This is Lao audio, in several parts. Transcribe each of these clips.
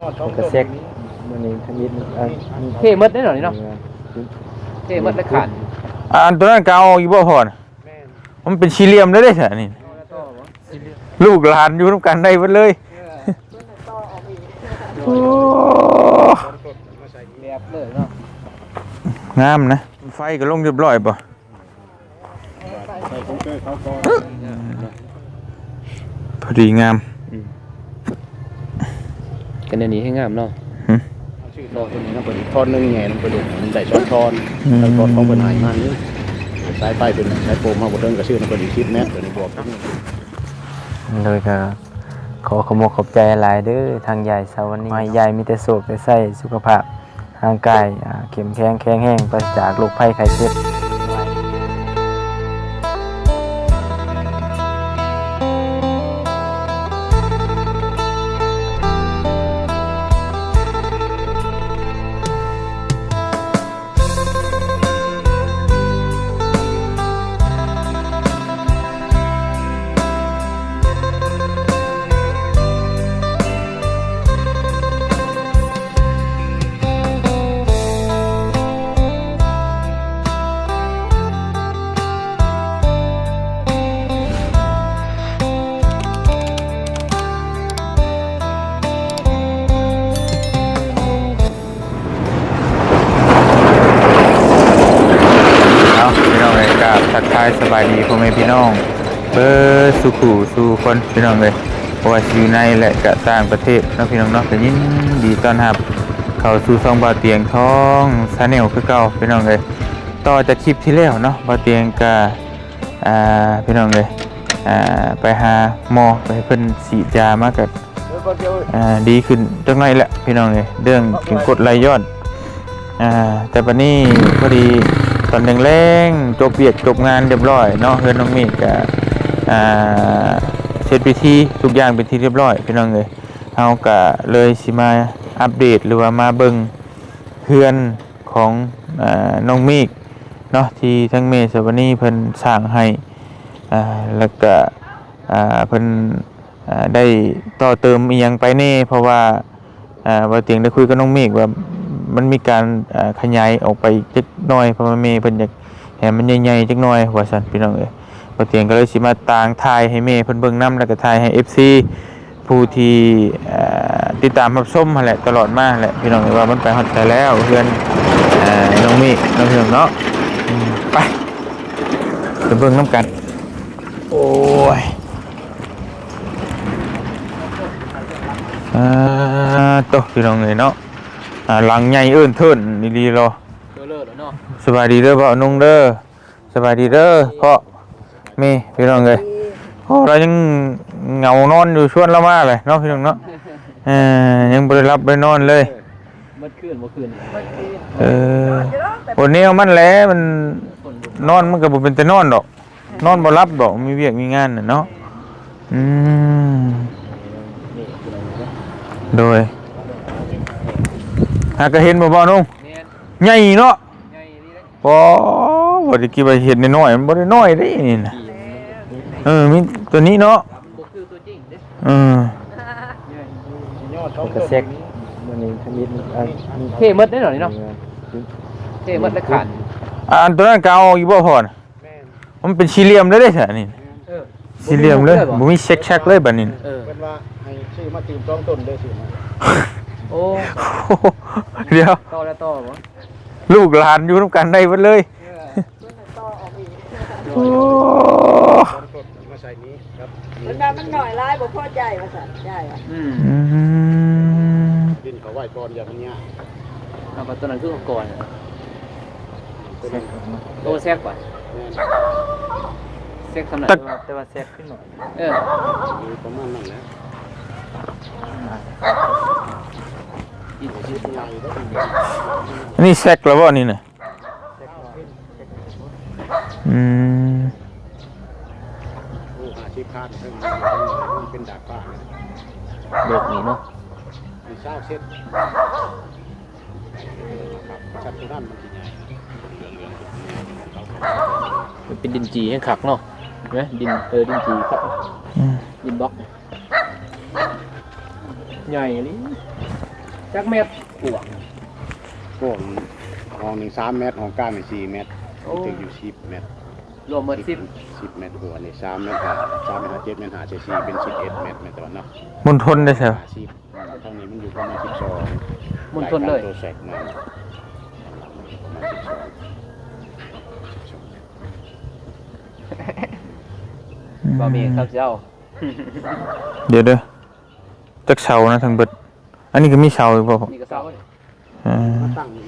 ກະແຊກ ມັນນີ້ທຳອິດ ອັນ ເທໝົດເດ້ເນາະນີ້ເນາະ ເທໝົດແລ້ວຂາດ ອັນໂຕນັ້ນກະເອົາອີກບໍ່ພໍນະ? ແມ່ນ ມັນເປັນສີ່ຫຼ່ຽມເດ້ເດຊະນີ້ ລູກຫຼານຢູ່ນຳກັນໄດ້ເບິດເລີຍ ເອີ ໂອ້ ແບບເລີຍເນາະ ງາມນະ ໄຟກໍລົງຮຽບຮ້ອຍບໍ່? ພໍດີງາມ ອືມ ກໍແນວນີ້ໃຫ້ງາມເນາະ ຫຶ ຕໍ່ຕົວນີ້ນຳເພິ່ນອີກທ່ອນໜຶ່ງ ແຫຍ່ນຳເພິ່ນອີກ ມັນໄດ້ສອງທ່ອນ ອືມ ທັງທ່ອນຂອງເພິ່ນໃຫ້ມານີ້ ສາຍໄຟເປັນສາຍໂຟມ ເຮົາບໍ່ເຖິງກໍຊື້ນຳເພິ່ນອີກສິບແມັດ ຕົວນີ້ບວກ ໂດຍ ກໍຂໍຂອບອົກຂອບໃຈຫຼາຍເດີ ທາງຍາຍສາວວັນນີ້ ຂໍໃຫ້ຍາຍມີແຕ່ໂຊກແຕ່ໄຊ ສຸຂະພາບ ຮ່າງກາຍ ອ່າ ເຂັ້ມແຂງແຂງແຮງ ປາສຈາກໂລກໄພໄຂ້ເຈັບ. ເອົາ ພີ່ນ້ອງເອີຍ ກາບທັກທາຍສະບາຍດີພໍ່ແມ່ພີ່ນ້ອງເບິດສູ່ຜູ້ສູ່ຄົນ ພີ່ນ້ອງເອີຍ ບໍ່ວ່າຊິຢູ່ໃນ ແລະ ກະຕ່າງປະເທດເນາະ ພີ່ນ້ອງເນາະ ກະຍິນດີຕ້ອນຮັບເຂົ້າສູ່ຊ່ອງບ່າວຕຽງທອງ Channel ຄືເກົ່າ ພີ່ນ້ອງເອີຍ. ຕໍ່ຈາກຄລິບທີ່ແລ້ວເນາະ ບ່າວຕຽງກະ ອ່າ ພີ່ນ້ອງເອີຍ ອ່າ ໄປຫາໝໍ ໄປໃຫ້ເພິ່ນສີດຢາມາ ກະ ອ່າ ດີຂຶ້ນຈັກໜ້ອຍແຫຼະພີ່ນ້ອງເອີຍ ເລື່ອງເປັນກົດໄຫຼຍ້ອນ ອ່າ ແຕ່ບັດນີ້ພໍດີຕອນແລງໆ ຈົບວຽກຈົບງານຮຽບຮ້ອຍເນາະ ເຮືອນນ້ອງເມກກະ ອ່າ ເສັດພິທີທຸກຢ່າງເປັນທີ່ຮຽບຮ້ອຍພີ່ນ້ອງເອີຍ ເຮົາກະເລີຍຊິມາອັບເດດ ຫຼືວ່າມາເບິ່ງເຮືອນຂອງ ອ່າ ນ້ອງເມກເນາະ ທີ່ທາງແມ່ສະຫວັນນີເພິ່ນສ້າງໃຫ້ ອ່າ ແລ້ວກະ ອ່າ ເພິ່ນ ອ່າ ໄດ້ຕໍ່ເຕີມອີ່ຫຍັງໄປແດ່ ເພາະວ່າ ອ່າ ບ່າວຕຽງໄດ້ຄຸຍກັບນ້ອງເມກວ່າ ມັນມີການ ອ່າ ຂະຫຍາຍອອກໄປຈັກໜ້ອຍ ເພາະວ່າແມ່ເພິ່ນຢາກໃຫ້ມັນໃຫຍ່ໆຈັກໜ້ອຍວ່າຊັ້ນ ພີ່ນ້ອງເອີຍ. ບ່າວຕຽງກໍເລີຍຊິມາຕາງຖ່າຍໃຫ້ແມ່ເພິ່ນເບິ່ງນຳ ແລ້ວກໍຖ່າຍໃຫ້ເອັຟຊີຜູ້ທີ່ ອ່າ ຕິດຕາມຮັບຊົມຫັ້ນແຫຼະ ຕະຫຼອດມາຫັ້ນແຫຼະ ພີ່ນ້ອງເອີຍ ວ່າມັນໄປຮອດໃສແລ້ວ ເຮືອນ ອ່າ ນ້ອງເມກເນາະ ພີ່ນ້ອງເນາະ. ອືມ ໄປ ໄປເບິ່ງນຳກັນ. ໂອ້ຍ ອ່າ ໂຕ ພີ່ນ້ອງເອີຍເນາະ ອ່າ ຫຼັງໃຫຍ່ເອີ້ນເທີນອີ່ຫຼີເນາະ. ສະບາຍດີເດີບ່າວນຸ່ງເດີ ສະບາຍດີເດີພໍ່ແມ່ ພີ່ນ້ອງເອີຍ. ໂອ້ ລາວຍັງເຫງົານອນຢູ່ຊວນລາວມາເລີຍເນາະ ພີ່ນ້ອງເນາະ. ເອີ ຍັງບໍ່ໄດ້ຫຼັບໄດ້ນອນເລີຍ ໝົດຄືນ ບໍ່ຄືນ ເອີ ໂອ ແນວມັນແຫຼະ ມັນນອນມັນກໍບໍ່ເປັນຕານອນດອກ ນອນບໍ່ຫຼັບດອກ ມີວຽກມີງານນະເນາະ. ອືມ ໂດຍ ຫາກະເຫັນບໍ່ ບ່າວນຸ່ງ ແມ່ນ ໃຫຍ່ເນາະ ໃຫຍ່ອີ່ຫຼີເດ້. ອໍ ບໍ່ໄດ້ຄິດວ່າເຮັດນ້ອຍໆ ມັນບໍ່ໄດ້ນ້ອຍເດ້ນີ້ນະ. ເອີ ມີຕົວນີ້ເນາະ ມັນບໍ່ຄືຕົວຈິງເດ້. ເອີ ມັນກະແຊກ ມັນນີ້ທຳອິດ ອັນ ເທໝົດເດ້ເນາະນີ້ເນາະ ເທໝົດແລ້ວຂາດ. ອັນຕົວນັ້ນກະເອົາອີກບໍ່ພໍນະ? ແມ່ນ ມັນເປັນສີ່ຫຼ່ຽມເລີຍເດ້ຊະນີ້. ເອີ ສີ່ຫຼ່ຽມເລີຍ ບໍ່ມີເຊັກໆເລີຍບາດນີ້. ເອີ ເພິ່ນວ່າໃຫ້ຊື້ມາຕື່ມສອງຕົ້ນເດີ ຊື້ມາ. ໂອ້ ດຽວ ຕໍ່ແລ້ວຕໍ່ບໍ່? ລູກຫຼານຢູ່ນຳກັນໄດ້ເບິດເລີຍ. ເອີ ໂອ້ ມາໃສ່ນີ້ ເພິ່ນວ່າມັນໜ້ອຍຫຼາຍ ບໍ່ພໍໃຈວ່າຊັ້ນ ຍາຍວ່າ. ອືມ ອືມ ດິນເຂົາໄວ້ກ່ອນ ຢ່າມັນຍາກ. ເອົາ ບັດຕົວນັ້ນຄືເຂົາກ່ອນ ໂຕແຊກວ່າ. ແມ່ນ ແຊກສ່ຳນັ້ນ ແຕ່ວ່າ ແຕ່ວ່າແຊກຂຶ້ນໜ້ອຍ. ເອີ ຢູ່ປະມານນັ້ນແຫຼະ. ອັນນີ້ແຊກແລ້ວບໍ່ນີ້ນະ? ອືມ ໂອ້ ຫ້າສິບພັນ ເປັນດາດຟ້າເລີຍ ເລີກນີ້ເນາະ. ຊາວເຊັດ ສັດຕົວນັ້ນມັນຊິໃຫຍ່ ມັນເປັນດິນຈີ່ແຮງຄັກເນາະ ເຫັນໄໝ? ດິນ ເອີ ດິນຈີ່ຄັກ ອືມ ດິນບລັອກ ໃຫຍ່ອີ່ຫຼີ. ຈັກແມັດກວ້າງ? ກວ້າງຫ້ອງໜຶ່ງສາມແມັດ, ຫ້ອງກາງນີ້ສີ່ແມັດ, ໂອ້ ຖືກຢູ່ສິບແມັດ. ລວມໝົດສິບ ສິບແມັດກວ່ານີ້ ສາມແມັດຫ້າ ສາມແມັດຫ້າ ເຈັດແມັດຫ້າ ໃສ່ສີ່ເປັນສິບເອັດແມັດ ແມ່ນຕະວັນເນາະ. ມົນທົນໄດ້ຊະ ສິບ ທາງນີ້ມັນຢູ່ປະມານສິບສອງ. ມົນທົນເລີຍ ໂຕແຊກມາປະມານສິບສອງ ສິບສອງແມັດ. ອືມ ບໍ່ມີຄັບເຈົ້າ. ດຽວເດີ ຈັກເສົານະທັງເບິດ? ອັນນີ້ກໍມີເສົາອີກບໍ່? ນີ້ກໍເສົາ. ເອີ ມາຕັ້ງນີ້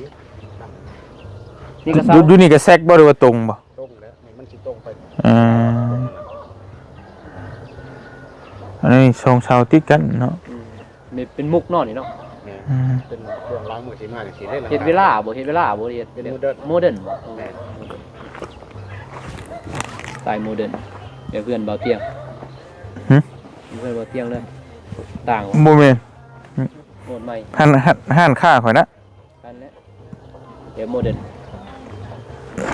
ນີ້ກໍເສົາ. ຢູ່ ຢູ່ນີ້ກໍແຊກບໍ່ ຫຼືວ່າຕົງບໍ່? ຕົງແລ້ວ ນີ້ມັນຊິຕົງໄປ. ເອີ ອັນນີ້ສອງເສົາຕິດກັນເນາະ. ອືມ ນີ້ເປັນມຸກເນາະນີ້ເນາະ. ແມ່ນ ອືມ ເປັນຊ່ວງຫຼັງມື້ຊິມາຈັ່ງຊີ້ເດ້. ເຮັດເວລາບໍ່? ເຮັດເວລາບໍ່? ເຮັດ ເປັນໂມເດີນ ໂມເດີນບໍ່? ແມ່ນ ສະໄຕໂມເດີນ. ແບບເຮືອນບ່າວຕຽງ. ຫຶ? ເຮືອນບ່າວຕຽງເລີຍ. ຕ່າງບໍ່? ບໍ່ແມ່ນ. ໂມເດີນໃໝ່. ຮ້ານ ຮ້ານ ຮ້ານຄ້າຂ້ອຍນະ. ຫັ້ນແຫຼະ ແບບໂມເດີນ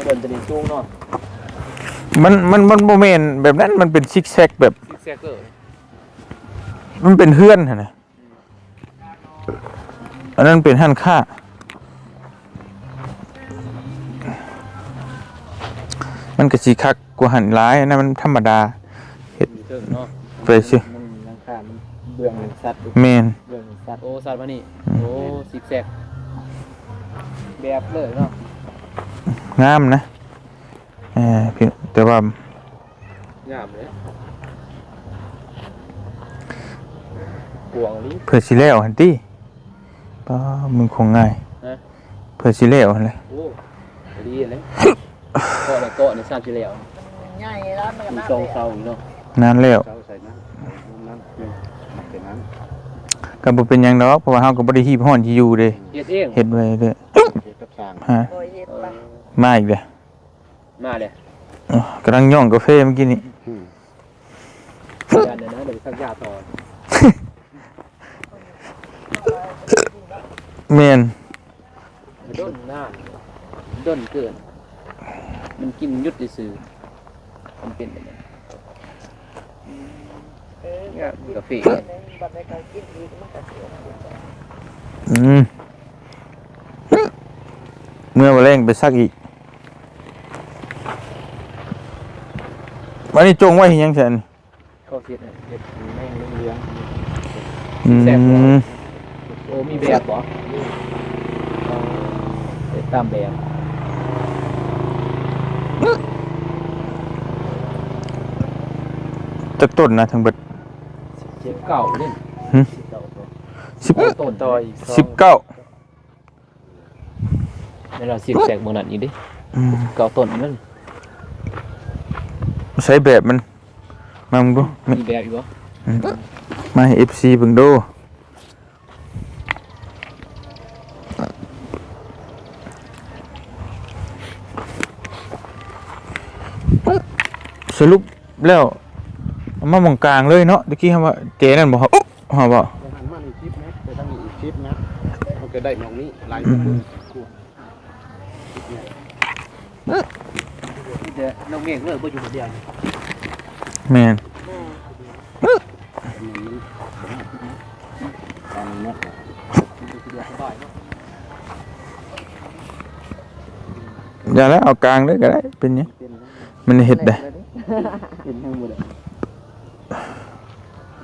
ໂມເດີນຕົວນີ້ສູງເນາະ. ມັນ ມັນ ມັນບໍ່ແມ່ນແບບນັ້ນ ມັນເປັນຊິກແຊັກແບບ ຊິກແຊັກເອີ ມັນເປັນເຮືອນຫັ້ນນະ. ອັນນັ້ນເປັນຮ້ານຄ້າ. ມັນກໍຊິຄັກກວ່າຫັ້ນຫຼາຍ ອັນນັ້ນມັນທຳມະດາ. ເຮັດເທິງເນາະ ໄປຊິ ມັນຫຼັງຄາ ມັນເບື້ອງສັດ. ແມ່ນ ເບື້ອງສັດ. ໂອ້ ສັດມານີ້. ອືມ ໂອ້ ຊິກແຊັກແບບເລີຍເນາະ. ງາມນະ. ເອີ ແຕ່ວ່າງາມເດ້ ກວ້າງອີ່ຫຼີ. ເພື່ອຊິແລ້ວຫັ້ນຕິ. ປ້າ ມັນຄົງງ່າຍ. ຮະ? ເພື່ອຊິແລ້ວຫັ້ນແຫຼະ. ໂອ້ ດີແຫຼະ ເກາະລະເກາະນີ້ຊ້ຳຊິແລ້ວ. ມັນໃຫຍ່ແລ້ວ ມັນກໍ ມີສອງເສົາອີກເນາະ. ນານແລ້ວ ເສົາໃສ່ນັ້ນ ມຸມນັ້ນ ມັກແຕ່ນັ້ນ. ກໍບໍ່ເປັນຫຍັງດອກ ເພາະວ່າເຮົາກໍບໍ່ໄດ້ຮີບຮ້ອນຊິຢູ່ເດ້. ເຮັດເອງ ເຮັດໄວ້ເດີ. ເຮັດກັບຊ່າງ. ຮະ? ໂອ້ຍ ເຮັດລະ ມາອີກເດ້. ມາເລີຍ. ເອີ ກຳລັງຫຍ້ອງກາເຟມື້ກີ້ນີ້. ອືມ ຢ້ານແນວນັ້ນ ດຽວໄປສັກຢາຕໍ່. ແມ່ນ ດົນນານ ດົນເກີນ ມັນກິນຢຸດຊື່ໆ ມັນເປັນແບບນັ້ນ. ອືມ ງາມກາເຟ. ອືມ ເມື່ອມື້ແລງໄປສັກອີກ. ອັນນີ້ຈົ່ງໄວ້ເຮັດຫຍັງຊັ້ນ? ເຂົາເຮັດ ເຮັດແມງເຫຼືອງ. ອືມ ແຊບບໍ່? ໂອ້ ມີແບບບໍ່? ເຮັດຕາມແບບ. ຈັກຕົ້ນນະທັງເບິດ? ສິບເກົ້າເດ້. ຫຶ? ສິບເກົ້າຕົ້ນ ສິບ ຕໍ່ອີກ ສິບເກົ້າ. ແລ້ວເຮົາຊິແຊກເບິ່ງນັ້ນອີກເດ້. ອືມ ເກົ້າຕົ້ນນັ້ນ. ໃຊ້ແບບມັນ ມາເບິ່ງດູ. ມີແບບອີກບໍ່? ອືມ ມາໃຫ້ເອັຟຊີເບິ່ງດູ. ສະຫຼຸບແລ້ວ ເອົາມາໝ່ອງກາງເລີຍເນາະ. ຕະກີ້ເຮົາວ່າແຈນັ້ນບໍ່? ເຮົາ ເຮົາບໍ່? ແຕ່ຫັ້ນມານີ້ສິບແມັດ ແຕ່ທາງນີ້ອີກສິບແມັດ ມັນກໍໄດ້ໝ່ອງນີ້ຫຼາຍ. ອືມ ມີແຕ່ນ້ອງເມກເລີຍ ບໍ່ຢູ່ຄົນດຽວ. ແມ່ນ ແມ່ນ ສະດວກສະບາຍເນາະ. ຢ່າແລ້ວ ເອົາກາງເລີຍກໍໄດ້ ເປັນຫຍັງ? ມັນເຮັດໄດ້ ເປັນຫຍັງບໍ່ໄດ້.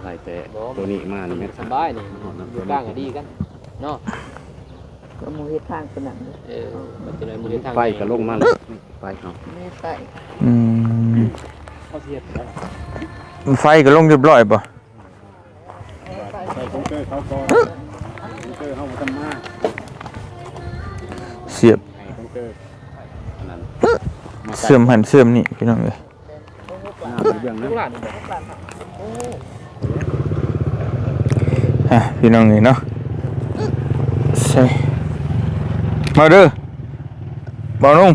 ໄລ່ແຕ່ໂຕນີ້ມານີ້ແມ່ນສະບາຍນີ້ ຢູ່ກາງກໍດີກັນເນາະ. ກໍໝູ່ເຮັດທາງຂະໜາດນີ້ ເອີ ມັນຈະໄດ້ໝູ່ເຮັດທາງ. ໄຟກໍລົງມາແລ້ວ ໄຟເຮົາ ນີ້ໄຟ. ອືມ ເຂົາຊິເຮັດແລ້ວ ໄຟກໍລົງຮຽບຮ້ອຍບໍ່? ເອີ ໄຟ ໄຟຄົງເກີເຂົາກ່ອນ ຄົງເກີເຮົາບໍ່ທັນມາ. ສຽບ ໃຫ້ຄົງເກີອັນນັ້ນ ເຊື່ອມຫັ້ນເຊື່ອມນີ້ ພີ່ນ້ອງເອີຍ. ອ່າ ພີ່ນ້ອງເອີຍເນາະ ໃສ່ ມາເດີ ບ່າວນຸ່ງ.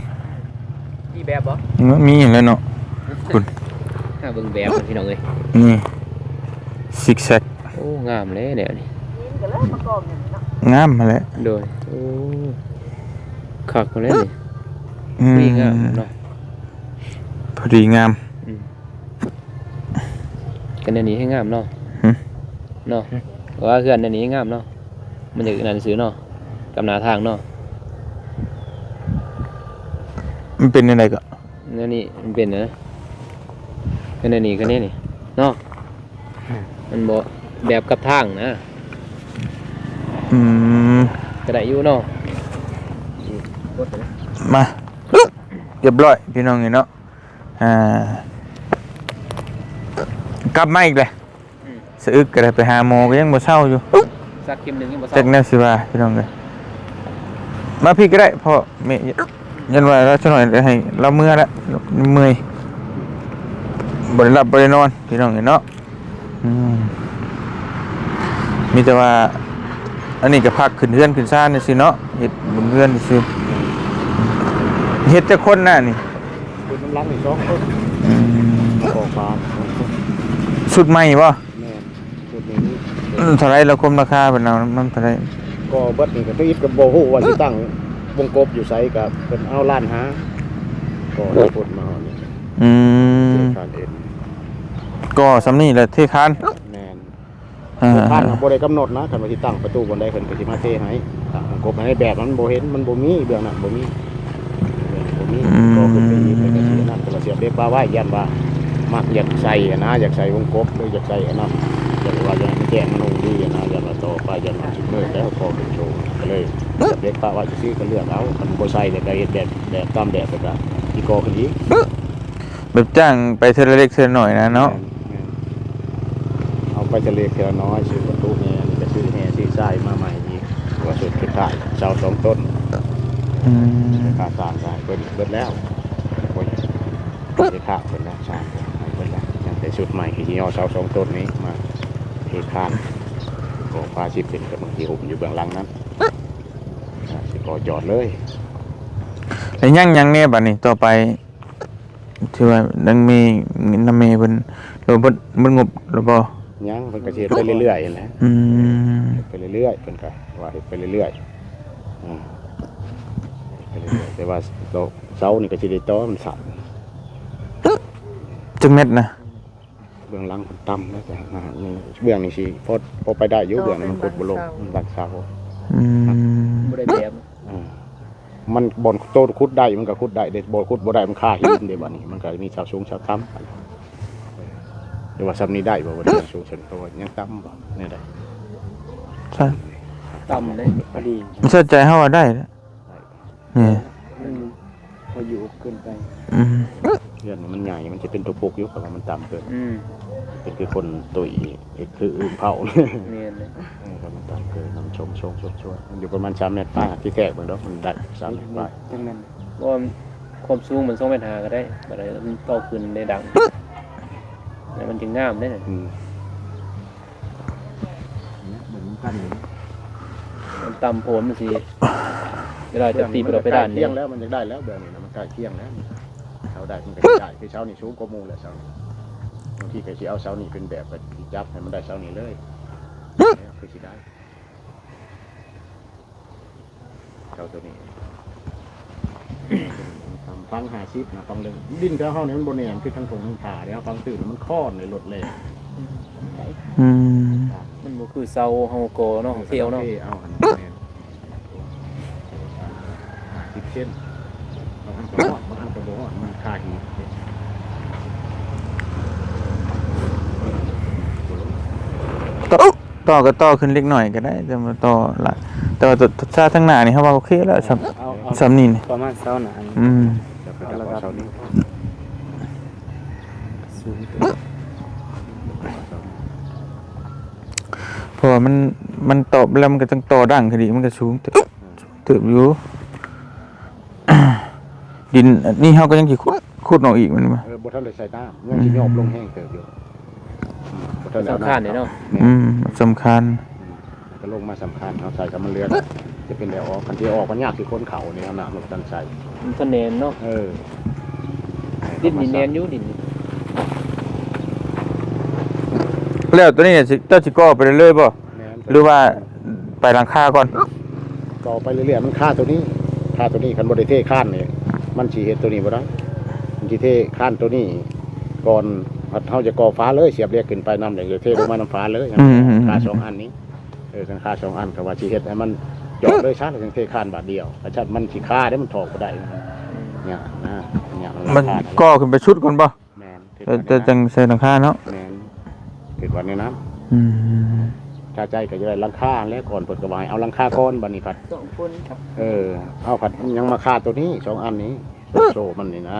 ມີແບບບໍ່? ມີແລ້ວເນາະ ພຸ້ນ ຫາເບິ່ງແບບກ່ອນ ພີ່ນ້ອງເອີຍ. ນີ້ ຊິກແຊັກ. ໂອ້ ງາມແລ້ວແນວນີ້ ງາມຫັ້ນແຫຼະ. ໂດຍ ໂອ້ ຄັກແລ້ວນີ້. ອືມ ພໍດີງາມເນາະ ພໍດີງາມ. ອືມ ກັນແນວນີ້ໃຫ້ງາມເນາະ. ຫຶ? ເນາະ ວ່າເຮືອນແນວນີ້ໃຫ້ງາມເນາະ. ມັນຈະນັ້ນຊື່ເນາະ ກັບໜ້າທາງເນາະ. ມັນເປັນແນວໃດກໍ? ແນວນີ້ມັນເປັນນະ ແນວນີ້ຄືແນວນີ້ເນາະ ມັນບໍ່ແບບກັບທາງນະ. ອືມ ກໍໄດ້ຢູ່ເນາະ. ມາ ຮຽບຮ້ອຍພີ່ນ້ອງເອີຍເນາະ. ອ່າ ກັບມາອີກແຫຼະ. ອືມ ສະອຶກກໍໄດ້ໄປຫາໝໍກໍຍັງບໍ່ເຊົາຢູ່. ສັກເຂັມໜຶ່ງຍັງບໍ່ເຊົາ. ຈັກແນວຊິວ່າພີ່ນ້ອງເອີຍ. ມາພີ້ກໍໄດ້ພໍ່ແມ່ ຢ້ານວ່າລາວຊະໜ້ອຍໃຫ້ລາວເມືອລະ ເມື່ອຍ ບໍ່ໄດ້ຫຼັບບໍ່ໄດ້ນອນພີ່ນ້ອງເອີຍເນາະ. ອືມ ມີແຕ່ວ່າ ອັນນີ້ກໍພັກຂຶ້ນເຮືອນຂຶ້ນຊານຊື່ເນາະ ເຮັດບຸນເຮືອນຊື່. ເຮັດຈັກຄົນນະນີ້? ເຮັດນຳຫຼັງນີ້ສອງຄົນ. ອືມ ອອກມາ ຊຸດໃໝ່ບໍ່? ແມ່ນ ຊຸດນີ້. ອືມ ເທົ່າໃດລະຄົມລາຄາເພິ່ນເອົານຳເທົ່າໃດ? ກໍເບິດນີ້ກໍຄືອິດກໍບໍ່ຮູ້ວ່າຊິຕັ້ງວົງກົບຢູ່ໃສ ກໍເພິ່ນເອົາລ້ານຫ້າ ກໍໄດ້ຄົນມາຮອດນີ້. ອືມ ເທຄານເອັນ ກໍສ່ຳນີ້ແຫຼະເທຄານ. ແມ່ນ ອ່າ ເທຄານບໍ່ໄດ້ກຳນົດນະ ຄັນວ່າຊິຕັ້ງປະຕູບ່ອນໃດ ເພິ່ນກໍຊິມາເທໃຫ້. ຕັ້ງວົງກົບໃຫ້ແບບມັນບໍ່ເຫັນ ມັນບໍ່ມີ ເບື້ອງນັ້ນບໍ່ມີ ເບື້ອງນັ້ນບໍ່ມີ. ອືມ ກໍຂຶ້ນໄປອີກ ເພິ່ນກໍຊິນັ້ນ ເພິ່ນກໍສຽບເຫຼັກປະໄວ້ ຢ້ານວ່າມັກຢາກໃສ່ຫັ້ນນະ ຢາກໃສ່ວົງກົບ ຫຼືຢາກໃສ່ອັນນັ້ນ ຢາກວ່າຢາກໃຫ້ມັນແຈ້ງມັນຮູ້ດີຫັ້ນນະ ຢ້ານວ່າຕໍ່ໄປ ຢ້ານມັນຊິເມີດແລ້ວ ກໍເປັນໂຊ ກໍເລີຍສຽບເຫຼັກປະໄວ້ຊື່ໆ ກໍເລືອກເອົາ. ຄັນບໍ່ໃສ່ແລ້ວກໍເຮັດແບບ ແບບຕາມແບບ ແລ້ວກໍຊິກໍ່ຂຶ້ນອີກ. ແບບຈ້າງໄປເທື່ອລະເລັກເທື່ອລະໜ້ອຍນະເນາະ. ແມ່ນ ແມ່ນ ເອົາໄປເທື່ອລະເລັກເທື່ອລະນ້ອຍ ຊື້ປະຕູແຫ່ ນີ້ກໍຊື້ແຫ່ຊື້ຊາຍມາໃໝ່ອີກ ວ່າຊຸດສຸດທ້າຍເສົາສອງຕົ້ນ. ອືມ ຄ່າສ້າງກໍໃຫ້ເພິ່ນເບິດແລ້ວ ໂອ້ຍ ເທຄານເພິ່ນນະ ສ້າງກໍໃຫ້ເບິດແລ້ວ ຍັງແຕ່ຊຸດໃໝ່ ທີ່ຊິຍໍເສົາສອງຕົ້ນນີ້ມາເທຄານ ກໍພາຊິເປັນ ກໍບາງທີຫຸ້ມຢູ່ເບື້ອງຫຼັງນັ້ນ ຊິກໍຈອດເລີຍ. ແລ້ວຍັງຫຍັງແດ່ບັດນີ້ຕໍ່ໄປ? ຖືວ່ານຳແມ່ ນຳແມ່ເພິ່ນ ຫຼືວ່າເບິດ ເບິດງົບແລ້ວບໍ່? ຍັງ ເພິ່ນກໍຊິເຮັດໄປເລື້ອຍໆຫັ້ນແຫຼະ. ອືມ ເຮັດໄປເລື້ອຍໆ ເພິ່ນກໍວ່າເຮັດໄປເລື້ອຍໆ ອືມ ເຮັດໄປເລື້ອຍໆ ແຕ່ວ່າເສົານີ້ກໍຊິໄດ້ຕໍ່ ມັນສັ້ນ. ຈັກແມັດນະ? ເບື້ອງຫຼັງເພິ່ນຕ່ຳນະ ແຕ່ຫາກນີ້ ເບື້ອງນີ້ຊິພໍ ພໍໄປໄດ້ຢູ່ ເບື້ອງນີ້ມັນຂຸດບໍ່ລົງ ມັນຫຼັກເສົາ. ອືມ ບໍ່ໄດ້ແບບ ອ່າ ມັນບ່ອນໂຕຂຸດໄດ້ມັນກໍຂຸດໄດ້ເດ້ ບໍ່ຂຸດບໍ່ໄດ້ ມັນຄາຫີນເດ້. ບັດນີ້ມັນກໍມີເສົາສູງເສົາຕ່ຳ ແຕ່ວ່າສ່ຳນີ້ໄດ້ບໍ່? ບໍ່ໄດ້ ເບື້ອງສູງສ່ຳນີ້ ເພາະວ່າຍັງຕ່ຳບໍ່ ແນວໃດ? ຕ່ຳເດ້ ພໍດີ. ໃສ່ໃຈເຮົາວ່າໄດ້ແຫຼະ ນີ້ ມັນພໍຢູ່ເກີນໄປ. ອືມ ເຮືອນມັນໃຫຍ່ ມັນຈະເປັນຕົວປຸກຢູ່ ແຕ່ວ່າມັນຕ່ຳເກີນ. ອືມ ເປັນຄືຄົນຕຸ້ຍ ເຮັດຄືອຶ່ງເຜົາ. ແມ່ນເລີຍ ເອີ ຄັນມັນຕ່ຳເກີນ ມັນຊົງໆ ຊົງໆ ມັນຢູ່ປະມານສາມແມັດປາຍ ທີ່ແທກເບິ່ງດອກ ມັນໄດ້ສາມແມັດປາຍ. ຈັ່ງນັ້ນ ບໍ່ ຄວາມສູງມັນສອງແມັດຫ້າກໍໄດ້ ບັດນັ້ນມັນຕໍ່ຂຶ້ນໄດ້ດັງ ແລ້ວມັນຈຶ່ງງາມເດ້. ອືມ ເບິ່ງນຳກັນນີ້ ມັນຕ່ຳໂພດ ມັນຊິ ເວລາຈະຕີໄປດອກໄປດ້ານນີ້ ມັນໃກ້ຄຽງແລ້ວ ມັນຢາກໄດ້ແລ້ວ ແບບນີ້ນະ ມັນໃກ້ຄຽງແລ້ວ. ເສົາໃດມັນກໍຊິໄດ້ ຄືເສົານີ້ສູງກວ່າໝູ່ແຫຼະ ເສົານີ້ ບາງທີກໍຊິເອົາເສົານີ້ເປັນແບບ ກໍຊິຈັບໃຫ້ມັນໄດ້ເສົານີ້ເລີຍ ແລ້ວຄືຊິໄດ້. ເຈົ້າໂຕນີ້ ຝັງຫ້າສິບນະ ຝັງເລື່ອງ ດິນແຖວເຮົານີ້ມັນບໍ່ແໜ້ນຄືທາງທົ່ງທາງທ່າເດ້ ເຮົາຝັງຕື່ມແລ້ວມັນຄ້ອນໃນລົດແລ່ນ. ອືມ ມັນບໍ່ຄືເສົາເຮົາກໍ່ເນາະ ເອີ ເທເອົາເນາະ ເທເອົາຫັ້ນ ແມ່ນ ຫ້າສິບເຊັນ ບາງອັນກໍຮອດ ບາງອັນກໍບໍ່ຮອດ ມັນຄາຫີນ. ຕໍ່ກໍຕໍ່ຂຶ້ນເລັກນ້ອຍກໍໄດ້ ແຕ່ວ່າຕໍ່ຫຼາຍ ແຕ່ວ່າຖ້າທາງໜ້ານີ້ເຮົາວ່າໂອເຄແລ້ວ ສ່ຳ ເອົາ ສ່ຳນີ້ນີ້ ປະມານເສົາໜ້າ. ອືມ ເອົາລະດັບເສົານີ້ ເພາະວ່າມັນ ມັນຕໍ່ໄປແລ້ວ ມັນກໍຕ້ອງຕໍ່ດັງຂຶ້ນອີກ ມັນກໍສູງເຕີບ ເຕີບຢູ່. ດິນອັນນີ້ເຮົາກໍຍັງຊິຂຸດ ຂຸດອອກອີກແມ່ນບໍ່? ເອີ ບໍ່ທັນໄດ້ໃສ່ນ້ຳ ຍັງຊິຍອບລົງແຮງເຕີບຢູ່. ອືມ ບໍ່ທັນໄດ້ເອົານ້ຳ ສຳຄັນເດ້ເນາະ. ແມ່ນ ອືມ ສຳຄັນ ອືມ ກໍລົງມາສຳຄັນ ເຮົາໃສ່ ຖ້າມັນເຫຼືອ ຈະເປັນແນວອອກ ຄັນທີ່ອອກມັນຍາກທີ່ຄົນເຂົ້ານີ້ ເຮົານ້ຳບໍ່ທັນໃສ່ ມັນບໍ່ແໜ້ນເນາະ. ເອີ ດິນນີ້ແໜ້ນຢູ່ ດິນນີ້. ແລ້ວໂຕນີ້ຊິ ເຈົ້າຊິກໍ່ໄປເລື້ອຍໆບໍ່? ແມ່ນ ຫຼືວ່າໄປຫຼັງຄາກ່ອນ? ຕໍ່ໄປເລື້ອຍໆ ມັນຄາໂຕນີ້ ຄາໂຕນີ້ ຄັນບໍ່ໄດ້ເທຄານນີ້ ມັນຊິເຮັດໂຕນີ້ບໍ່ໄດ້ ມັນຊິເທຄານໂຕນີ້ກ່ອນ ພັດເຮົາຈະກໍ່ຝາເລີຍ ສຽບເຫຼັກຂຶ້ນໄປນຳ ແລ້ວຈະເທລົງມານຳຝາເລີຍ. ອືມໆໆ ຄາສອງອັນນີ້ ຄັນຄາສອງອັນ ກໍວ່າຊິເຮັດໃຫ້ມັນຈອກເລີຍຊະ ແລ້ວຈັ່ງເທຄານບາດດຽວ ຄັນຊັ້ນມັນຊິຄາເດ້ ມັນຖອກບໍ່ໄດ້ ຍາກນະ ຍາກ ມັນ ລາຄາ ກໍຂຶ້ນໄປສຸດກ່ອນບໍ່? ແມ່ນ ແລ້ວຈັ່ງໃສ່ຫຼັງຄາເນາະ. ແມ່ນ ຄິດວ່າແນວນັ້ນ. ອືມ ຖ້າໃຈກໍຢາກໄດ້ຫຼັງຄາຫັ້ນແຫຼະ ກ່ອນເພິ່ນກໍວ່າໃຫ້ເອົາຫຼັງຄາກ່ອນ ບັດນີ້ພັດ ສອງຄົນ ເອີ ເອົາພັດຍັງມາຄາໂຕນີ້ ສອງອັນນີ້ ໂສ້ມັນນີ້ນະ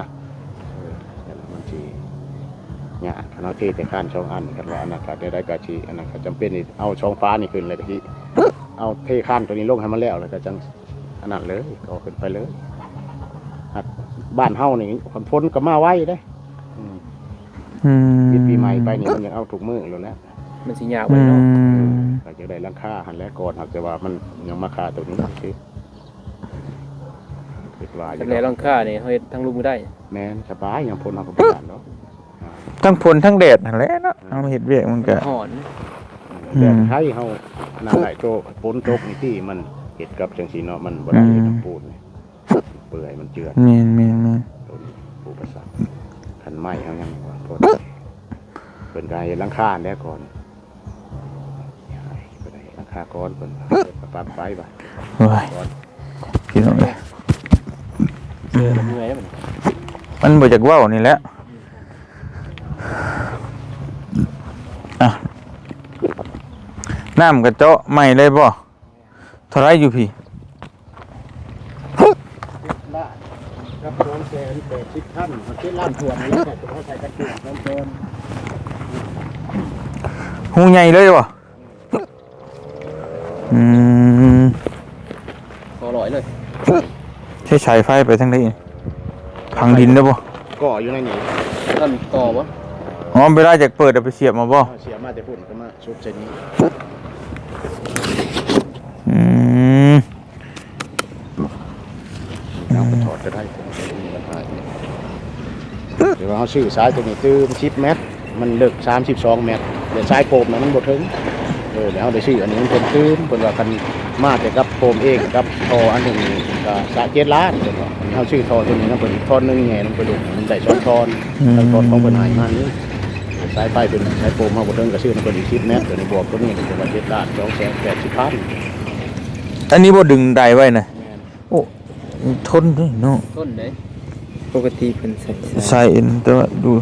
ເອີ ມັນຊິຍາກ ຄັນເຮົາເທແຕ່ຄານສອງອັນ ຄັນວ່າອັນນັ້ນກໍໄດ້ ກໍຊິ ອັນນັ້ນກໍຈຳເປັນ ເອົາສອງຝານີ້ຂຶ້ນ ແລ້ວກໍຊິເອົາເທຄານໂຕນີ້ລົງໃຫ້ມັນແລ້ວ ແລ້ວກໍຈັ່ງ ອັນນັ້ນເລີຍ ກໍຂຶ້ນໄປເລີຍ. ຫາກບ້ານເຮົານີ້ ຝົນກໍມາໄວເດ້. ອືມ ອືມ ປິດປີໃໝ່ໄປນີ້ ມັນຍັງເອົາທຸກມື້ໂລດແຫຼະ ມັນຊິຍາກໄວເນາະ. ອືມ ກໍຈະໄດ້ຫຼັງຄາຫັ້ນແຫຼະກ່ອນ ຫາກແຕ່ວ່າມັນຍັງມາຄາໂຕນີ້ຊື່ ຄິດວ່າຢູ່ ແລ້ວຫຼັງຄານີ້ເຮົາເຮັດທາງລຸ່ມກໍໄດ້. ແມ່ນ ສະບາຍ ຍາມຝົນເຮົາກໍບໍ່ຢ້ານດອກ. ທັງຝົນທັງແດດຫັ້ນແຫຼະເນາະ ເຮົາເຮັດວຽກມັນກໍຮ້ອນ. ແດດໄທເຮົາອັນນັ້ນໄດ້ ໂຕຝົນຕົກນີ້ທີ່ມັນເຮັດກັບຈັ່ງຊີ້ເນາະ ມັນບໍ່ໄດ້ເຮັດນ້ຳປູນ ເປື່ອຍມັນເຈື່ອນ. ແມ່ນໆໆ ໂຕນີ້ ອຸປະສັກ ຄັນໄມ້ເຮົາຍັງວ່າພົ້ນ ເພິ່ນກໍໃຫ້ເຮັດຫຼັງຄາແລ້ວກ່ອນ ເພິ່ນໃຫ້ເຮັດຫຼັງຄາກ່ອນ ເພິ່ນກໍປັບໄປວ່າ. ໂອ້ຍ ກ່ອນ ພີ່ນ້ອງເອີຍ ເມື່ອຍແລ້ວມັນ ມັນບໍ່ຢາກເວົ້ານີ້ແຫຼະ. ອ່ະ ນ້ຳກໍເຈາະໃໝ່ເລີຍບໍ່? ເທົ່າໃດຢູ່ພີ້? ສິບລ້ານກັບສອງແສນແປດສິບພັນ ເຈັດລ້ານຖ້ວນນີ້ແຫຼະ ເຂົາໃສ່ກັນເຄື່ອງ ຮູໃຫຍ່ເລີຍບໍ່? ອືມ ກໍລອຍເລີຍ. ໃຊ້ສາຍໄຟໄປທາງໃດ? ຝັງດິນໄດ້ບໍ່? ກໍຢູ່ໃນນີ້ ທ່ານຕໍ່ບໍ່? ອໍ ເວລາຢາກເປີດເອົາໄປສຽບມາບໍ່? ເອົາສຽບມາແຕ່ພຸ້ນ ກໍມາສຸດໃສ່ນີ້. ອືມ ເອົາໄປຖອດກໍໄດ້ ແຕ່ວ່າເຮົາຊື້ສາຍຕົວນີ້ຕື່ມສິບແມັດ ມັນເລິກສາມສິບສອງແມັດ ແລະສາຍໂຟມນະມັນບໍ່ເຖິງ. ເອີ ແລ້ວເຮົາໄດ້ຊື້ອັນນີ້ນຳເພິ່ນຕື່ມ ເພິ່ນວ່າຄັນມາແຕ່ກັບໂຟມເອງກັບທໍ່ອັນໜຶ່ງນີ້ກໍສະເຈັດລ້ານ ເພິ່ນວ່າ. ອັນນີ້ເຮົາຊື້ທໍ່ຕົວນີ້ນຳເພິ່ນອີກທ່ອນໜຶ່ງ ແຍ່ລົງໄປໂລດ ມັນໄດ້ສອງທ່ອນ ທັງທ່ອນຂອງເພິ່ນໃຫ້ມານີ້ ສາຍໄຟເປັນສາຍໂຟມ ເຮົາບໍ່ເຖິງກໍຊື້ນຳເພິ່ນອີກສິບແມັດ ຕົວນີ້ບວກຕົວນີ້ກໍວ່າເຈັດລ້ານສອງແສນແປດສິບພັນ. ອັນນີ້ບໍ່ດຶງໄດ້ໄວ້ນະ? ແມ່ນ. ໂອ້ ທົນເດ້ເນາະ ທົນເດ້. ປົກກະຕິເພິ່ນໃສ່ສາຍ ສາຍເອັນ ແຕ່ວ່າຢູ່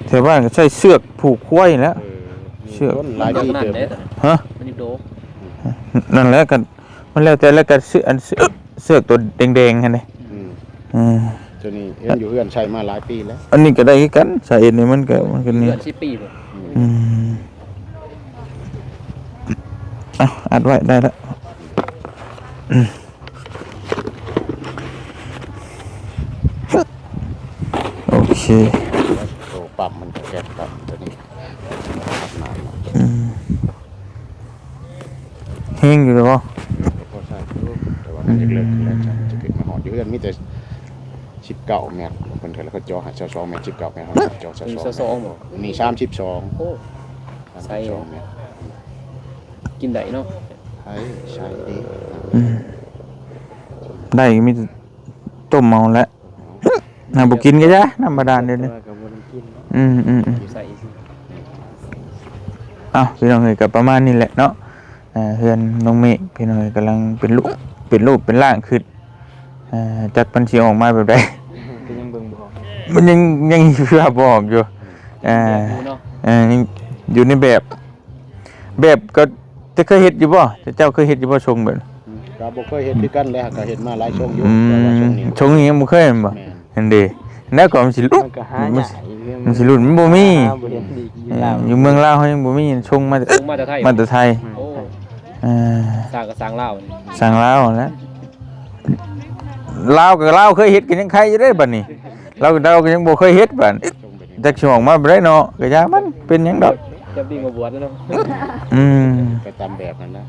ແຖວບ້ານກໍໃຊ້ເຊືອກຜູກຄວາຍແຫຼະ. ເອີ ເຊືອກ ມັນຫຼາຍປີເຕີບ. ຮະ? ມັນຢູ່ໂດ ນັ້ນແຫຼະ ກໍມັນແລ້ວແຕ່ ແລ້ວກໍເຊືອກ ອັນ ເຊືອກ ເຊືອກຕົວແດງໆຫັ້ນເດ້. ອືມ ເອີ ຕົວນີ້ເຫັນຢູ່ເຮືອນໃຊ້ມາຫຼາຍປີແລ້ວ. ອັນນີ້ກໍໄດ້ຄືກັນ ສາຍເອັນນີ້ມັນກໍ ມັນກໍນີ້ ເຮືອນສິບປີພຸ້ນ. ອືມ ເອົາ ອັດໄວ້ໄດ້ແລ້ວ. ໂອເຄ ໂຕປ້ຳມັນກໍແກັບກັນຕົວນີ້. ອືມ ແຮງຢູ່ເດ້ບໍ່? ກໍພໍໃຊ້ຢູ່ ແຕ່ວ່າມັນເລິກໆ ອືມ ແລ້ວຈະຂຶ້ນມາຮອດ. ຢູ່ເຮືອນມີແຕ່ສິບເກົ້າແມັດ ເພິ່ນກໍເຈາະໃຫ້ຊາວສອງແມັດ ສິບເກົ້າແມັດ ເຮົາເຈາະຊາວສອງ ຊາວສອງບໍ່? ນີ້ສາມສິບສອງ. ໂອ້ ສາມສິບສອງແມັດ. ກິນໄດ້ເນາະ? ໃຊ້ ໃຊ້ດີ. ອືມ ໄດ້ ມີແຕ່ຕົ້ມເອົາແຫຼະ. ຫາບໍ່ກິນກໍຢ່າ ນ້ຳບາດານດຽວນີ້. ແຕ່ວ່າກໍບໍ່ໄດ້ກິນເນາະ. ອືມ ອືມ ອືມ ຢູ່ໃສ? ເອົ້າ ພີ່ນ້ອງເອີຍ ກໍປະມານນີ້ແຫຼະເນາະ. ເຮືອນນ້ອງເມກ ພີ່ນ້ອງເອີຍ ກຳລັງເປັນຮູບ ເປັນຮູບເປັນຮ່າງຂຶ້ນ. ຈັກມັນຊິອອກມາແບບໃດ ກໍຍັງເບິ່ງບໍ່ອອກ ມັນຍັງ ຍັງວ່າບໍ່ອອກຢູ່. ເອີ ເອີ ຍັງຢູ່ໃນແບບ ແບບກໍ ແຕ່ເຄີຍເຮັດຢູ່ບໍ່? ເຈົ້າເຄີຍເຮັດຢູ່ບໍ່ ຊົງແບບ? ກໍບໍ່ເຄີຍເຮັດຄືກັນແຫຼະ ກໍເຮັດມາຫຼາຍຊົງຢູ່. ອືມ ແຕ່ວ່າຊົງນີ້ ຊົງນີ້ຍັງບໍ່ເຄີຍແມ່ນບໍ່? ແມ່ນ. ຫັ້ນເດ ແລ້ວກໍມັນຊິຫຼຸດ ມັນກໍຫາຍາກ ມັນຊິຫຼຸດ ມັນບໍ່ມີ ບໍ່ເຫັນດີຢູ່ລາວ. ເອີ ຢູ່ເມືອງລາວເຮົາຍັງບໍ່ມີຊົງມາ ຊົງມາແຕ່ໄທ ມາແຕ່ໄທ. ໂອ້ ເອີ ສ້າງກໍສ້າງລາວ ສ້າງລາວຫັ້ນແຫຼະ. ລາວກໍລາວເຄີຍເຮັດກໍຍັງໄຄຢູ່ເດ້ບັດນີ້ ລາວ ລາວກໍຍັງບໍ່ເຄີຍເຮັດບັດ ຈັກຊິອອກມາແບບໃດເນາະ. ກໍຢ່າມັນ ເປັນຫຍັງດອກ ຈັບດີມາບວດແລ້ວເນາະ. ອືມ ໄປຕາມແບບນັ້ນນະ.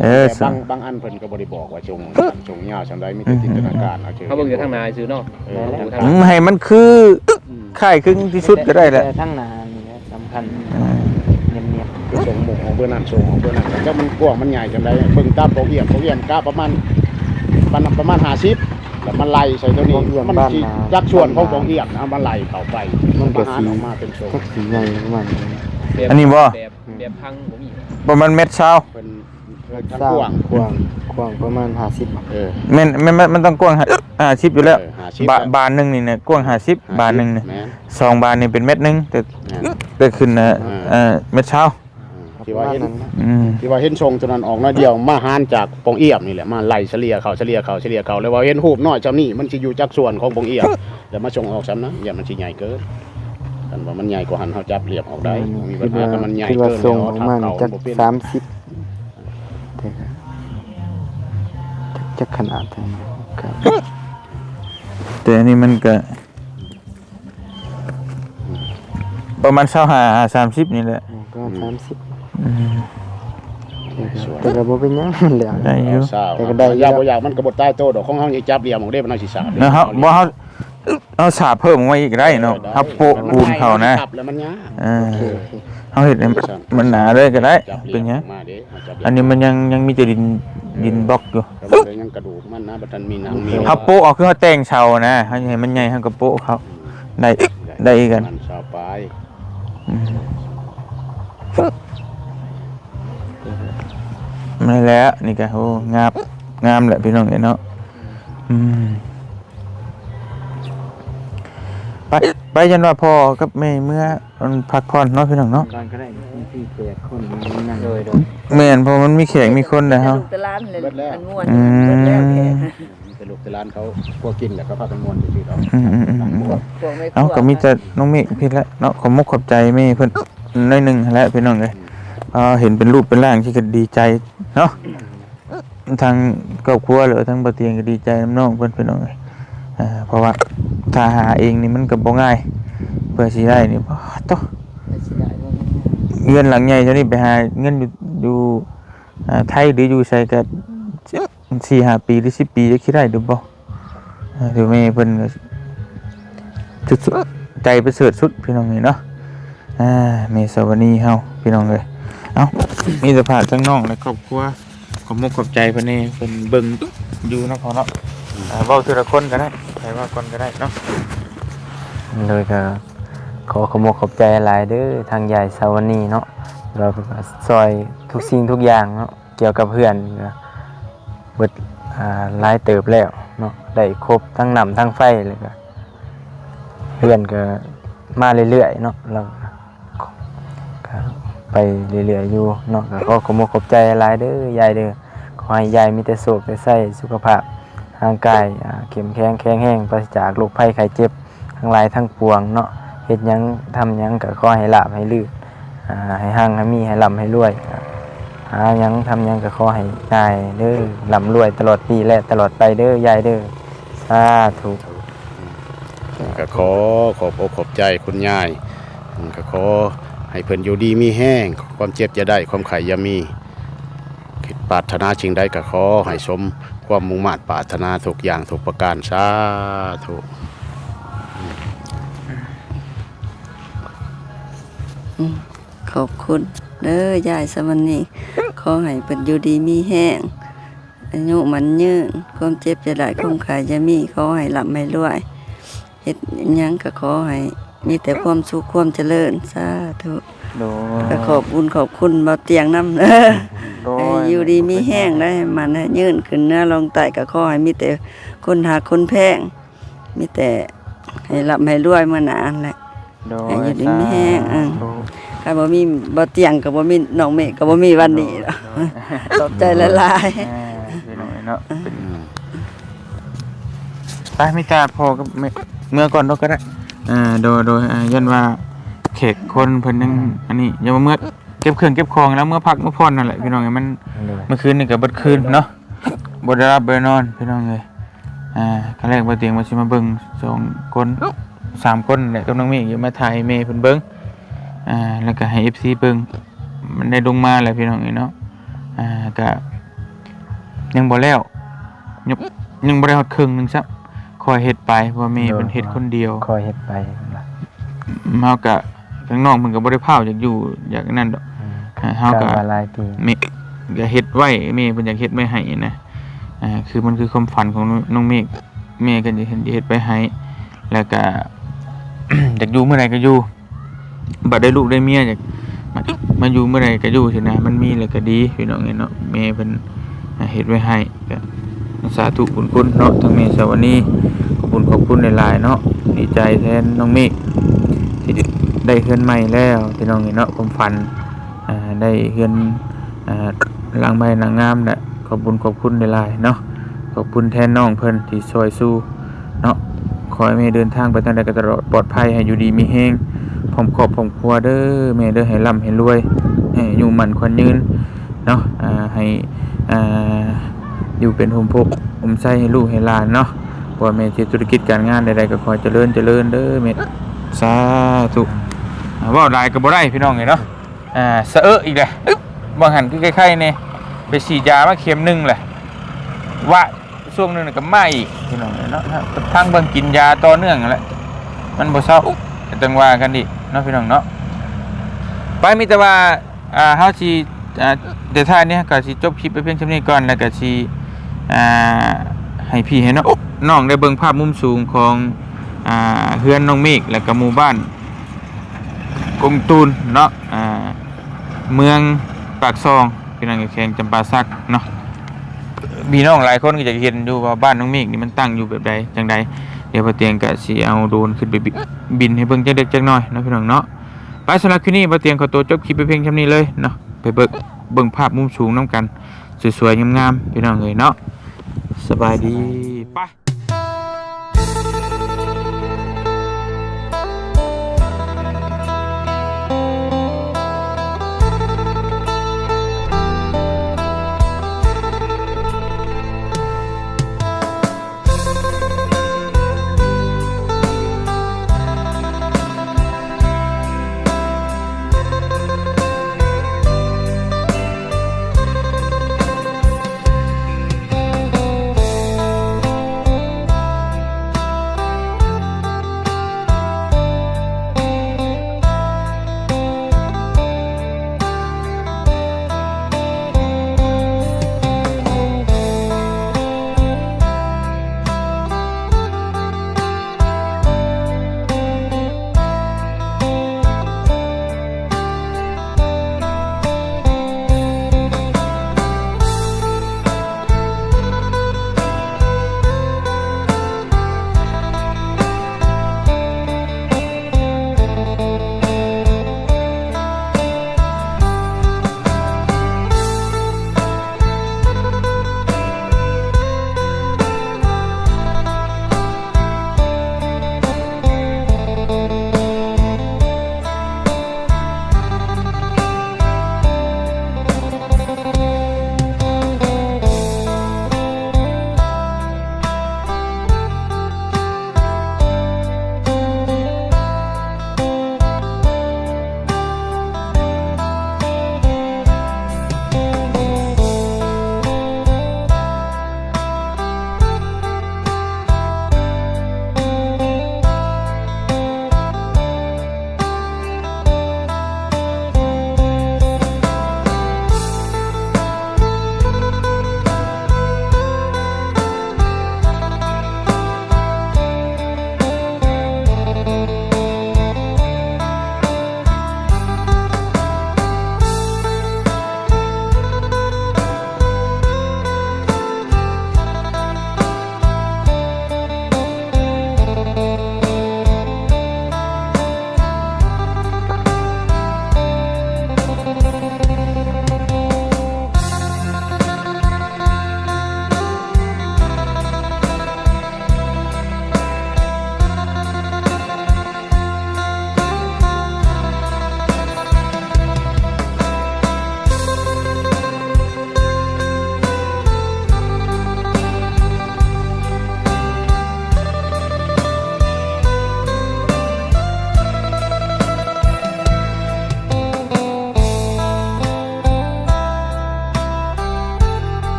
ເອີ ແຕ່ບາງ ບາງອັນເພິ່ນກໍບໍ່ໄດ້ບອກວ່າຊົງສັ້ນຊົງຍາວສ່ຳໃດ ມີແຕ່ຈິນຕະນາການເອົາຊື່ ເຮົາເບິ່ງແຕ່ທາງໜ້າຊື່ເນາະ. ເອີ ເອີ ໃຫ້ມັນຄື ອືມ ຄ້າຍຄຶງທີ່ສຸດກໍໄດ້ແຫຼະ ແຕ່ທາງໜ້ານີ້ ສຳຄັນ. ອືມ ແມ່ນໆ ຄືຊົງໝູ່ຂອງເພິ່ນນັ້ນ ຊົງຂອງເພິ່ນນັ້ນ ແຕ່ມັນກວ້າງມັນໃຫຍ່ສ່ຳໃດ ເບິ່ງຕາມປອກອຽມ ປອກອຽມກະປະມານ ປະມານ ປະມານຫ້າສິບ ແລ້ວມາໄລ່ໃສ່ຕົວນີ້ ມັນຊິຈັກສ່ວນຂອງປອກອຽມນະ ເອົາມາໄລ່ເຂົ້າໄປ ມັນກໍຊິ ມັນຫານອອກມາເປັນຊົງ ຈັກຊິໃຫຍ່ປະມານນີ້. ແບບ ອັນນີ້ບໍ່? ແບບ ແບບພັງບໍ່ມີ ປະມານແມັດຊາວ ເພິ່ນ ກວ້າງ ກວ້າງ ກວ້າງປະມານຫ້າສິບບໍ? ເອີ ແມ່ນ ແມ່ນ ມັນ ມັນຕ້ອງກວ້າງຫ້າ ຫ້າສິບຢູ່ແລ້ວ. ເອີ ຫ້າສິບ ບາ ແລ້ວ ບານໜຶ່ງນີ້ນະ ກວ້າງຫ້າສິບ ຫ້າສິບ ບານໜຶ່ງນະ. ແມ່ນ ສອງບານນີ້ເປັນແມັດໜຶ່ງ ແຕ່ ແມ່ນ ແຕ່ຂຶ້ນນະ ອ່າ ເອີ ແມັດຊາວ ອ່າ ທີ່ວ່າເຫັນ ປະມານນັ້ນນະ. ອືມ ທີ່ວ່າເຫັນຊົງຕົວນັ້ນອອກໜ້ອຍດຽວ ມາຫານຈາກປ່ອງອຽມນີ້ແຫຼະ ມາໄລ່ສະເລ່ຍເຂົ້າ ສະເລ່ຍເຂົ້າ ສະເລ່ຍເຂົ້າ ແລ້ວວ່າເຫັນຮູບນ້ອຍຊ່ຳນີ້ ມັນຊິຢູ່ຈັກສ່ວນຂອງປ່ອງອຽມ ແລ້ວມາສົ່ງອອກຊ່ຳນັ້ນ ຢ້ານມັນຊິໃຫຍ່ເກີນ. ຄັນວ່າມັນໃຫຍ່ກວ່າຫັ້ນ ເຮົາຈັບລຽບອອກໄດ້. ອືມ ບໍ່ມີບັນຫາ. ຄິດວ່າ ຄັນມັນໃຫຍ່ ຄິດວ່າ ເກີນ ເຮົາ ສົ່ງອອກມາ ຈັກສາມສິບ ແຕ່ກໍ ຈັກຂະໜາດເທົ່າໃດ. ແຕ່ອັນນີ້ມັນກໍປະມານຊາວຫ້າ ສາມສິບນີ້ແຫຼະ. ອືມ ປະມານສາມສິບ. ອືມ ແຕ່ກໍ ແຕ່ກໍບໍ່ເປັນຫຍັງແຫຼະ ໄດ້ຢູ່. ແຕ່ກໍໄດ້ຢູ່ ຢາກບໍ່ຢາກມັນກໍບໍ່ຕາຍໂຕດອກ. ຂອງເຮົານີ້ຈັບລຽບອອກເດ້ ມັນເຮົາຊິສາບເດ້. ເນາະ ເຮົາ ບໍ່ ເຮົາ ເຮົາສາບເພີ່ມອອກມາອີກກໍໄດ້ເນາະ. ເອີ ໄດ້ ເຮົາໂປະປູນເຂົ້ານະ. ມັນຫຍາບແລ້ວມັນຍາກ. ເອີ ໂອເຄ ໂອເຄ ເຮົາເຮັດໃຫ້ມັນໜາເລີຍກໍໄດ້. ເປັນຫຍັງ? ອັນນີ້ມັນຍັງ ຍັງມີແຕ່ດິນ ອືມ ດິນບລັອກຢູ່. ແຕ່ວ່າຍັງກະດູກມັນນະ ບໍ່ທັນມີໜັງມີ. ເຮົາໂປະເອົາ ຄືເຮົາແຕ່ງເສົານະ ເຮົາຊິໃຫ້ມັນໃຫຍ່ ເຮົາກໍໂປະເຂົາ. ອືມ ໄດ້ ໄດ້ ໄດ້ຄືກັນ. ມັນຊາວປາຍ. ອືມ ນີ້ແຫຼະ ນີ້ກໍ ໂອ້ ງາມ ງາມແຫຼະ ພີ່ນ້ອງເອີຍເນາະ. ອືມ ໄປ ໄປ ຢ້ານວ່າພໍ່ກັບແມ່ເມືອ ອັນ ພັກຜ່ອນເນາະ ພີ່ນ້ອງເນາະ. ກ່ອນກໍໄດ້ ມີແຂກຄົນມານັ້ນ. ໂດຍ ໂດຍ ແມ່ນ ເພາະມັນມີແຂກມີຄົນແລ້ວເຮົາ ແຕ່ລູກແຕ່ຫຼານເລີຍ ເບິດແລ້ວ ອັນມ່ວນ ອືມ ເບິດແລ້ວແຂກ ແຕ່ລູກແຕ່ຫຼານເຂົາ ພວກກິນແລ້ວກໍພາກັນມ່ວນຊື່ໆດອກ. ອືມໆໆ ພວກແມ່ ເອົາ ຄລັວ ກໍມີແຕ່ນ້ອງເມກເພິ່ນແຫຼະເນາະ. ຂໍມຸກຂອບໃຈແມ່ເພິ່ນໜ້ອຍໜຶ່ງຫັ້ນແຫຼະ ພີ່ນ້ອງເອີຍ. ອືມ ເອີ ເຫັນເປັນຮູບເປັນຮ່າງ ທີ່ກໍດີໃຈເນາະ. ອືມ ທາງຄອບຄົວ ຫຼືວ່າທາງບ່າວຕຽງກໍດີໃຈນຳນ້ອງເພິ່ນ ພີ່ນ້ອງເອີຍ. ເອີ ເພາະວ່າຖ້າຫາເອງນີ້ມັນກໍບໍ່ງ່າຍ ເພື່ອຊິໄດ້ນີ້ ປາດໂທ້ ເພື່ອຊິໄດ້ບໍ່ງ່າຍ. ເຮືອນຫຼັງໃຫຍ່ເທົ່ານີ້ໄປຫາເງິນຢູ່ ຢູ່ ເອີ ໄທ ຫຼືຢູ່ໃສກໍສີ່ຫ້າປີ ຫຼືສິບປີ ຈັກຊິໄດ້ຫຼືບໍ່. ເອີ ແມ່ເພິ່ນກໍສຸດໆ ໃຈປະເສີດສຸດ ພີ່ນ້ອງເອີຍເນາະ. ອາ ແມ່ສາວະນີເຮົາ ພີ່ນ້ອງເອີຍ. ເອົ້າ ມີແຕ່ພາກທາງນ້ອງ ແລະ ຄອບຄົວ ຂອບມຸກຂອບໃຈເພິ່ນແດ່ ເພິ່ນເບິ່ງຢູ່ເນາະພໍ່ເນາະ. ອືມ ເວົ້າເທື່ອລະຄົນກໍໄດ້ ໃຜເວົ້າກ່ອນກໍໄດ້ເນາະ. ໂດຍ ກໍຂໍຂອບມຸກຂອບໃຈຫຼາຍເດີ ທາງຍາຍສາວະນີເນາະ ທີ່ວ່າເພິ່ນກໍຊ່ອຍທຸກສິ່ງທຸກຢ່າງເນາະ ກ່ຽວກັບເຮືອນ ກໍເບິດ ອ່າ ຫຼາຍເຕີບແລ້ວເນາະ ໄດ້ຄົບທັງນ້ຳທັງໄຟ ແລ້ວກໍເຮືອນກໍມາເລື້ອຍໆເນາະ ແລ້ວ ກໍໄປເລື້ອຍໆຢູ່ເນາະ. ກໍຂໍຂອບມຸກຂອບໃຈຫຼາຍເດີຍາຍເດີ ຂໍໃຫ້ຍາຍມີແຕ່ໂຊກແຕ່ໄຊ ສຸຂະພາບຮ່າງກາຍ ອ່າ ເຂັ້ມແຂງແຂງແຮງ ປາສະຈາກໂລກໄພໄຂ້ເຈັບທັງຫຼາຍທັງປວງເນາະ. ເຮັດຫຍັງທຳຫຍັງກໍຂໍໃຫ້ລາບໃຫ້ລື່ນ ອ່າ ໃຫ້ຮັ່ງໃຫ້ມີ ໃຫ້ລ່ຳໃຫ້ລວຍ ຫາຫຍັງທຳຫຍັງກໍຂໍໃຫ້ງ່າຍເດີ ລ່ຳລວຍຕະຫຼອດປີ ແລະ ຕະຫຼອດໄປເດີຍາຍເດີ ສາທຸ. ກໍຂໍຂອບອົກຂອບໃຈຄຸນຍາຍ ກໍຂໍໃຫ້ເພິ່ນຢູ່ດີມີແຮງ ຄວາມເຈັບຢ່າໄດ້ ຄວາມໄຂ້ຢ່າມີ ຄິດປາດຖະໜາສິ່ງໃດກໍຂໍໃຫ້ສົມຄວາມມຸ່ງມາດປາດຖະໜາທຸກຢ່າງທຸກປະການ ສາທຸ. ອືມ ຂອບຄຸນເດີຍາຍສະຫວັນນີ ຂໍໃຫ້ເພິ່ນຢູ່ດີມີແຮງ ອາຍຸໝັ້ນຍືນ ຄວາມເຈັບຢ່າໄດ້ ຄວາມໄຂ້ຢ່າມີ ຂໍໃຫ້ລ່ຳໃຫ້ລວຍ ເຮັດຫຍັງກໍຂໍໃຫ້ມີແຕ່ຄວາມສຸກຄວາມຈະເລີນ ສາທຸ. ໂດຍ ກໍຂອບບຸນຂອບຄຸນບ່າວຕຽງນຳເດີ ໂດຍ ໃຫ້ຢູ່ດີມີແຮງ ໃຫ້ໝັ້ນໃຫ້ຍືນ ຂຶ້ນເໜືອລົງໃຕ້ ກໍຂໍໃຫ້ມີແຕ່ຄົນຮັກຄົນແພງ ມີແຕ່ໃຫ້ລ່ຳໃຫ້ລວຍເມືອໜ້າຫັ້ນແຫຼະ. ໂດຍ ໃຫ້ຢູ່ດີມີແຮງ ສາທຸ. ເອີ ຖ້າບໍ່ມີບ່າວຕຽງກໍບໍ່ມີນ້ອງເມກ ກໍບໍ່ມີວັນນີ້ດອກ. ໂດຍ ຂອບໃຈຫຼາຍໆ ອ່າ ພີ່ນ້ອງເອີຍເນາະ. ເປັນ ອືມ ໄປ ມີແຕ່ພໍ່ກັບແມ່ເມືອກ່ອນເນາະກໍໄດ້. ອ່າ ໂດຍ ໂດຍ ອ່າ ຢ້ານວ່າແຂກຄົນເພິ່ນຍັງ ອືມ ອັນນີ້ ຢ່າມາເມືອ ເກັບເຄື່ອງເກັບຂອງແລ້ວເມືອພັກເມືອຜ່ອນນັ້ນແຫຼະ ພີ່ນ້ອງເອີຍ. ມັນ ໂດຍ ເມື່ອຄືນນີ້ກໍເບິດຄືນເນາະ ບໍ່ໄດ້ຫຼັບໄດ້ນອນ ພີ່ນ້ອງເອີຍ. ອ່າ ຄັ້ງແລກບ່າວຕຽງວ່າຊິມາເບິ່ງສອງຄົນ ສາມຄົນແຫຼະ ກັບນ້ອງເມກ ຢູ່ມາຖ່າຍໃຫ້ແມ່ເພິ່ນເບິ່ງ ອ່າ ແລ້ວກໍໃຫ້ເອັຟຊີເບິ່ງ ມັນໄດ້ລົງມາແລ້ວ ພີ່ນ້ອງເອີຍເນາະ. ອ່າ ກໍຍັງບໍ່ແລ້ວ ຍັງ ຍັງບໍ່ໄດ້ຮອດເຄິ່ງໜຶ່ງຊ້ຳ ຄ່ອຍເຮັດໄປ ເພາະວ່າແມ່ເພິ່ນເຮັດຄົນດຽວ ຄ່ອຍເຮັດໄປ. ເຮົາກໍ ທາງນ້ອງເພິ່ນກໍບໍ່ໄດ້ພ້າວຢາກຢູ່ຢາກນັ້ນດອກ. ອືມ ເຮົາກໍ ກໍຫຼາຍປີ ແມ່ກໍເຮັດໄວ້ ແມ່ເພິ່ນຢາກເຮັດໄວ້ໃຫ້ນະ. ອ່າ ຄືມັນຄືຄວາມຝັນຂອງນ້ອງເມກ ແມ່ກໍຢາກເຮັດ ຢາກເຮັດໄວ້ໃຫ້ ແລ້ວກໍ ຢາກຢູ່ມື້ໃດກໍຢູ່ ບັດໄດ້ລູກໄດ້ເມຍ ຢາກ ມາຢູ່ເມື່ອໃດກໍຢູ່ຊີ້ນະ ມັນມີແລ້ວກໍດີພີ່ນ້ອງເອີຍເນາະ. ແມ່ເພິ່ນເຮັດໄວ້ໃຫ້ ກໍສາທຸບຸນຄຸນເນາະ ທາງແມ່ສາວະນີ ຂອບຄຸນ ຂອບຄຸນຫຼາຍໆເນາະ. ດີໃຈແທນນ້ອງເມກທີ່ໄດ້ເຮືອນໃໝ່ແລ້ວພີ່ນ້ອງເອີຍເນາະ. ຄວາມຝັນ ອ່າ ໄດ້ເຮືອນ ອ່າ ຫຼັງໃໝ່ຫຼັງງາມແຫຼະ. ຂອບບຸນຂອບຄຸນຫຼາຍໆເນາະ. ຂອບຄຸນແທນນ້ອງເພິ່ນທີ່ຊ່ອຍຊູເນາະ. ຂໍໃຫ້ແມ່ເດີນທາງໄປທາງໃດກໍຕະຫຼອດປອດໄພ ໃຫ້ຢູ່ດີມີແຮງ ພ້ອມຄອບພ້ອມຄົວເດີແມ່ເດີ. ໃຫ້ລ່ຳໃຫ້ລວຍ ໃຫ້ອາຍຸໝັ້ນຂວັນຍືນເນາະ. ອ່າ ໃຫ້ ອ່າ ຢູ່ເປັນຮົ່ມໂພກຮົ່ມໄຊໃຫ້ລູກໃຫ້ຫຼານເນາະ. ບໍ່ວ່າແມ່ເຮັດທຸລະກິດການງານໃດໆ ກໍຂໍໃຫ້ຈະເລີນຈະເລີນເດີແມ່. ສາທຸ. ອ່າ ເວົ້າຫຼາຍກໍບໍ່ໄດ້ພີ່ນ້ອງເອີຍເນາະ. ອ່າ ສະເອາະອີກແລ້ວ. ບາງຫັ້ນຄືໄຂ້ໆແດ່ ໄປສີດຢາມາເຂັມໜຶ່ງແຫຼະ ວະ ຊ່ວງໜຶ່ງກໍມາອີກພີ່ນ້ອງເອີຍເນາະ. ທາງເບິ່ງກິນຢາຕໍ່ເນື່ອງຫັ້ນແຫຼະ ມັນບໍ່ເຊົາ ກໍຈັ່ງວ່າກັນອີກເນາະພີ່ນ້ອງເນາະ. ໄປ ມີແຕ່ວ່າ ອ່າ ເຮົາຊິ ອ່າ ແຕ່ທ້າຍນີ້ກໍຊິຈົບຄລິບໄປພຽງສ່ຳນີ້ກ່ອນ ແລ້ວກໍຊິ ອ່າ ໃຫ້ພີ່ໃຫ້ນ້ອງ ນ້ອງໄດ້ເບິ່ງພາບມຸມສູງຂອງ ອ່າ ເຮືອນນ້ອງເມກ ແລ້ວກໍໝູ່ບ້ານ ກົງຕູນເນາະ ອ່າ ເມືອງປາກຊ່ອງ ພີ່ນ້ອງ ແຂວງຈຳປາສັກເນາະ. ພີ່ນ້ອງຫຼາຍຄົນກໍຢາກເຫັນຢູ່ວ່າບ້ານນ້ອງເມກນີ້ມັນຕັ້ງຢູ່ແບບໃດຈັ່ງໃດ. ດຽວບ່າວຕຽງກໍຊິເອົາໂດຣນຂຶ້ນໄປບິ- ບິນໃຫ້ເບິ່ງຈັກເລັກຈັກນ້ອຍເນາະພີ່ນ້ອງເນາະ. ໄປ ສຳລັບຄລິບນີ້ບ່າວຕຽງຂໍຕົວຈົບຄລິບໄປພຽງສ່ຳນີ້ເລີຍເນາະ. ໄປເບິ່ງ ເບິ່ງພາບມຸມສູງນຳກັນ ສວຍໆງາມໆ ພີ່ນ້ອງເອີຍເນາະ. ສະບາຍດີ ໄປ.